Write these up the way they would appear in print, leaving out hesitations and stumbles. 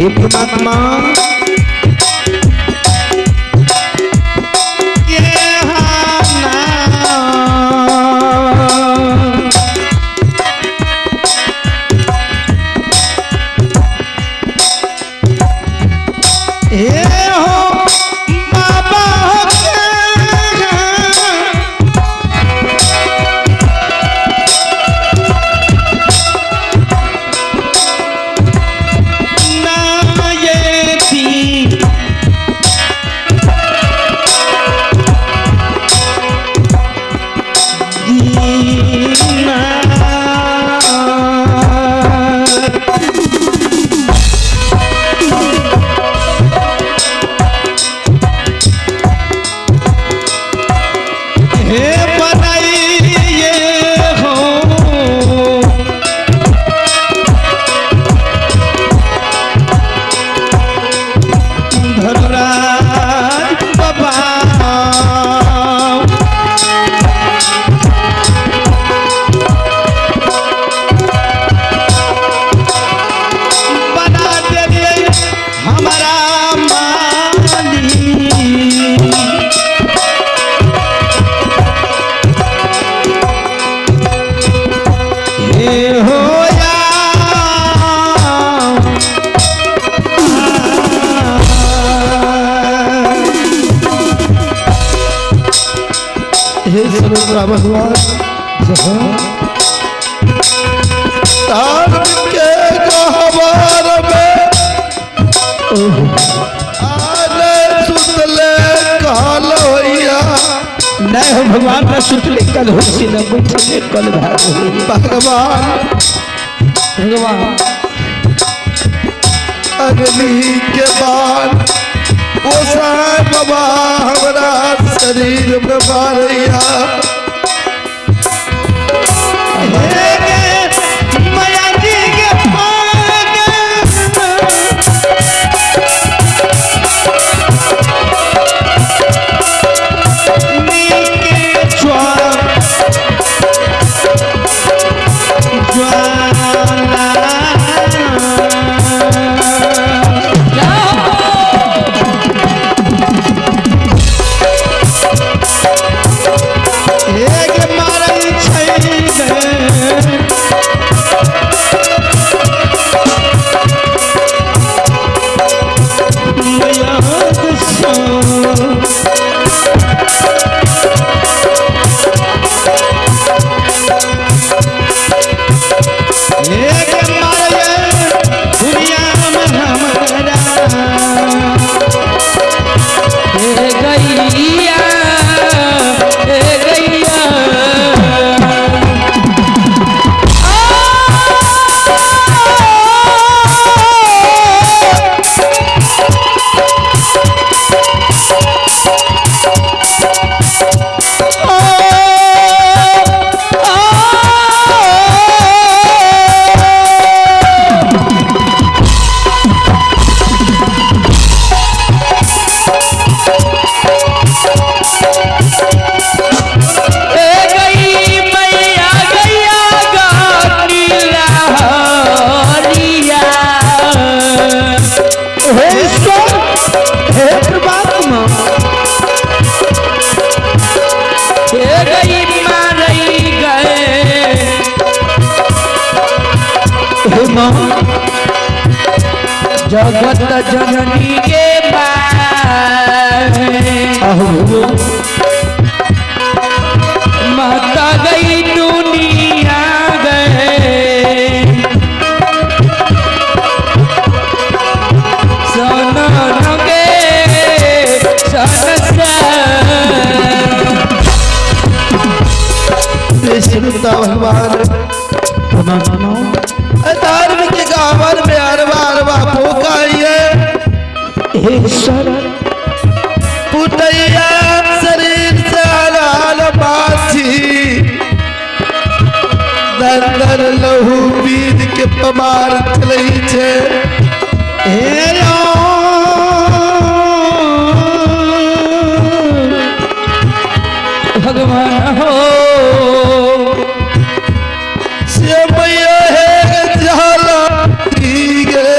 हे परमात्मा के हाना हे हो बाबा के ना ये थी दीना। हे बनाइए हो धर्मराज बाबा बना देलियै हमारा माली। हे हो या हे सर्वोत्तम भगवान जहाँ तार के गहवर में आरे सुतले कहल होइया। नहीं हो भगवान न सुतले कल हो से न बैठले कल भाग हो। भगवान भगवान अग्नि के बाद ओ साहेब बाबा हमरा शरीर में मारैया। हे गे मैया जी के पाग नीके ज्वाला। एक मारै छै गे। मैया सो। एक मारै दुनिया में हमरा। हे गैया, हे गैया, हे गई मैया गैया गनीला हरिया। हे ईश्वर, हे परमात्मा, हे गई मारई गए। हे माँ जगत जननी के माए आहो माता गई दुनिया गए सनन गे सनसर। हे श्रीता भगवान परमात्मा धर्म के गहवर में अरबा अरबा फूकाइए। हे ईश्वर पुटैया शरीर से हलाल बाछी दर दर लहू बीज के पमार चलै छे। हे राम भगवान हो से मैया हे जाला दी गे।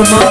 परमात्मा।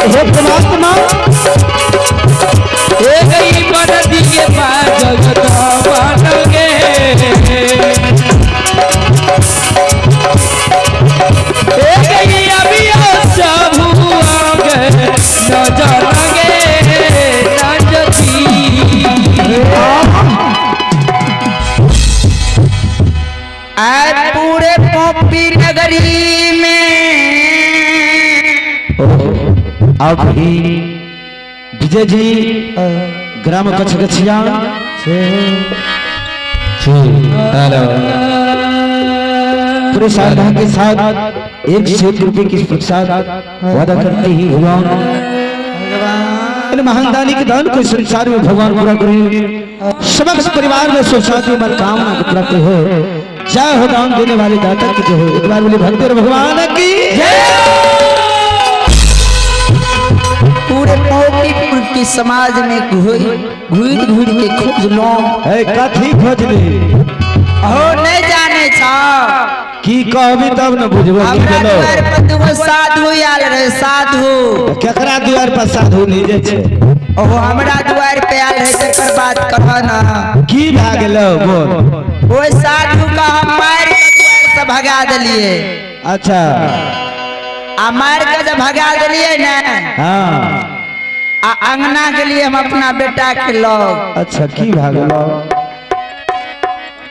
हे परमात्मा, पूरे पोपी नगरी में अभी विजय जी ग्राम कछगछिया पूरे साधना के साथ 101 रुपए की प्रसाद वादा करते ही भगवान इन महान के दान को संसार में भगवान पूरा करे, समस्त परिवार में सुख शांति मनोकामना को प्राप्त हो। जय हो दान देने वाले दाता की जय हो। एक बार बोले भक्ति और भगवान की जय। पूरे पौकीपुर की समाज में घूर घूर के खोज लो। कथी खोजली हो नहीं जाने छा की कहबी तब न बुझबो। हमरा द्वार पर दुगो साधु आयल रहे, साधु केकरा द्वार पर साधु नहीं जे छे? ओहो हमरा द्वार पे आयल रहे, तकर बात कह ना की भा गेलो बोल। ओइ साधु का हम मार के द्वार से भगा देलिए। अच्छा, आ मार के जब भगा देलिए ना, हां, आ अंगना के लिए हम अपना बेटा के लग। अच्छा, की भा गेलो?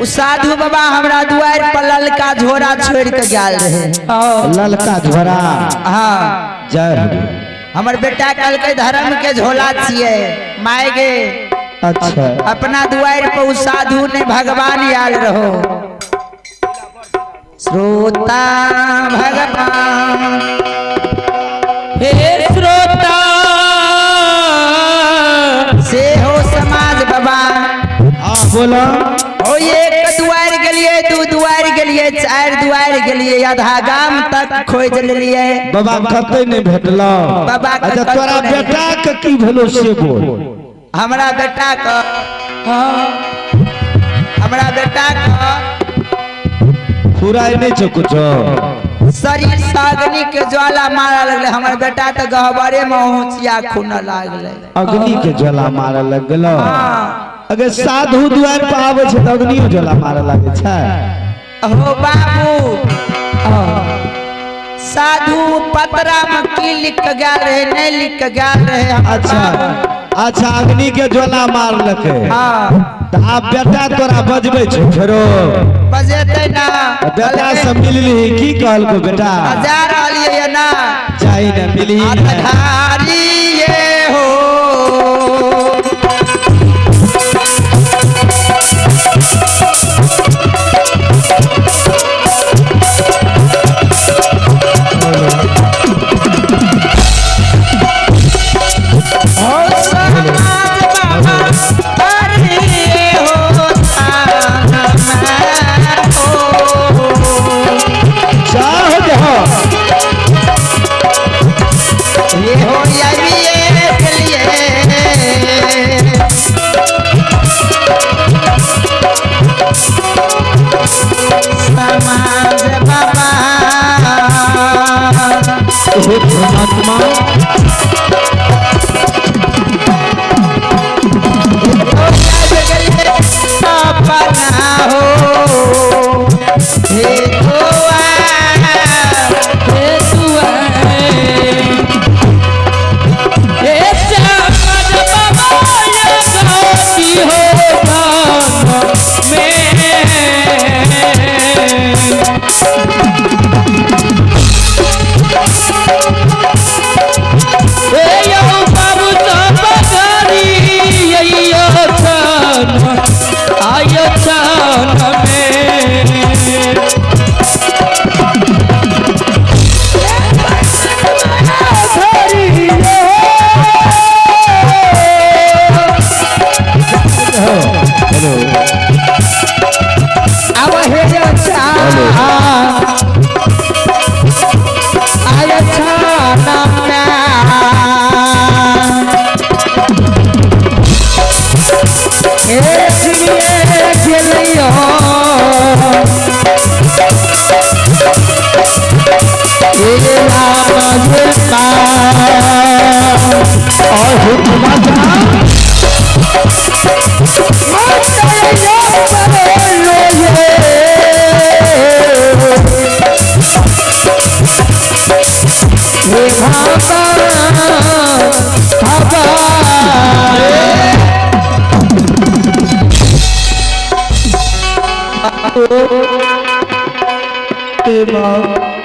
उ साधु बाबा हमरा द्वार पर ललका झोरा छोड़ के गेल रहे। ललका झोरा? हाँ। जय हो। हमर बेटा कहलकै धर्म के झोला छियै माय गे। अच्छा, अपना द्वार पर उ साधु ने भगवान आयल रहो। श्रोता भगवान, हे श्रोता से हो समाज बाबा। हाँ बोला। ओ एक दुआर गेलिए, दू दुआर गेलिए, चार दुआर गेलिए, आधा गाम तक खोज लेलिए। बाबा कतई नहीं भेटलो बाबा। अच्छा, तोरा बेटा के की भेलो से बोल। हमरा बेटा के, हमरा बेटा के पूरा नहीं छो कुछो। शरीर से अग्नि के ज्वाला मारा लगले। हमर बेटा तो गहबरे में होचिया खून लागले। अग्नि के ज्वाला मारा लगलो? अगर साधु द्वार पर आवे छे त अग्नि ज्वाला मारे लागे छे। हो बाबू, साधु पतरा में की लिख के गेल रहे, नहीं लिख के गेल रहे। अच्छा अच्छा, अग्नि के ज्वाला मारलके। हां, त आब बेटा तोरा बजबै छौ फेरो? बजेतै ना। बेटा से मिलली की कहलको बेटा? जा रहलियै ना। जाई ना मिली धारी ये हो। चाह हो। ए माँ।